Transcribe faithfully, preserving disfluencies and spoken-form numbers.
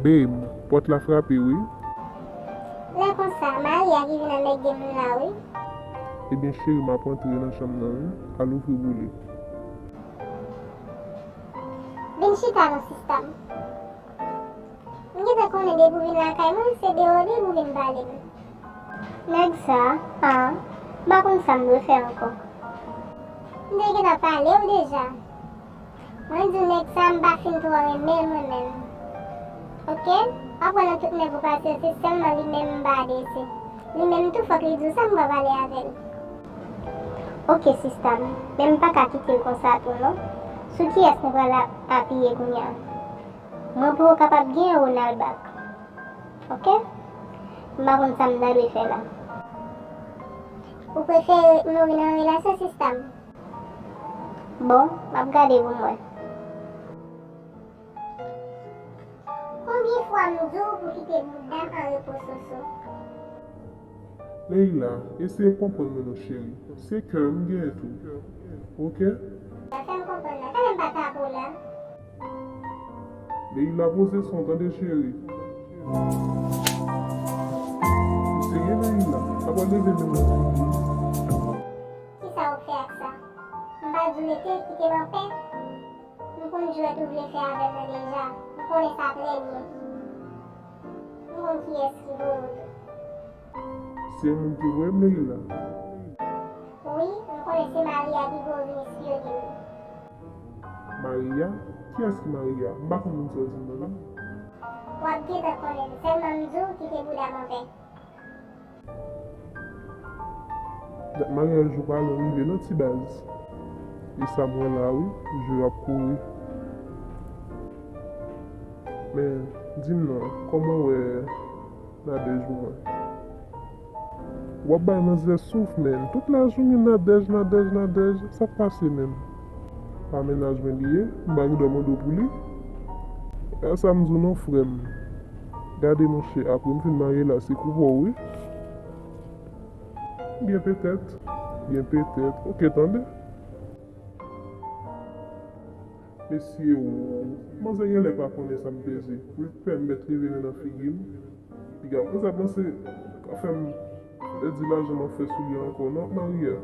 Babe, pòt la frape wi. Lè konsa, Maria ki vin anmède m la wi. Ebyen cheri, m ap antre nan chanm nan wi. Al ouvri pou li. Vin chita non sista m. M gentan konnen depi w vin lakay mwen, se deyò deyò w vin pale m. Nèg sa a, m pa konn sa m dwe fè ankò. M te gentan pale w deja. Mwen di w nèg sa a m pa fin twò renmen l mwen menm. Oke? W ap wè nan tout nèg ou pase yo, se sèlman li menm m pa adrese. Li menm tou fòk li di w sa m pral pale avè l. Oke sista m, men m pa ka kite l konsa tou non. Sou kiyès nou pral ap- apiye kounye a? Mwen poko kapab genyen Ronald back. Oke? M pa konn sa m ta dwe fè la. Ou prefere mouri nan relasyon sista m? Bon, m ap gade pou m wè. Konbyen fwa m di w pou kite bouda m an repo Soso? Leila, eseye konprann mwen non cheri. Se kè m genyen tou. Oke? Sa fè m konprann la. Talè m pa ta pou la. Leila, poze son tande cheri. Ou serye Leila? Apa leve men nan figi m. Kisa w fè ak sa? M pa di w rete, kite m anpè? M konn jwèt ou vle fè avè m nan deja. M konnen sa trè byen. M konn kiyès ki voye w tou. Se yon moun ki voye m Leila? Wi, m konnen se Maria ki voye w vin espyone m. Maria? Kiyès ki Maria? M pa konn moun sa w di m nan non. W ap gentan konnen l. Sèlman m di w kite bouda m anpè. Dat maryaj ou pa lwen rive non ti baz. E sa m wè la wi, je ap kouri. Men, di m non, kòman w wè Nadège mwen? W ap bay manzè souf, men. Tout lajounen Nadège, Nadège, Nadège, sa k pase menm? Pa mennaj mwen li ye, m pa gen dwa mande w pou li. E sa m di w non, frè m. Gade monchè, apre m fin marye la, se kou pa w wi. Byen petèt. Byen petèt. Oke, tande. Mesye, o, manzè genlè pa konnen sa m peze. Pou l pèmèt leve men nan figi m. Piga, manzè panse k ap fè m pèdi lajan m ap fè sou li ankò. Non, Maria.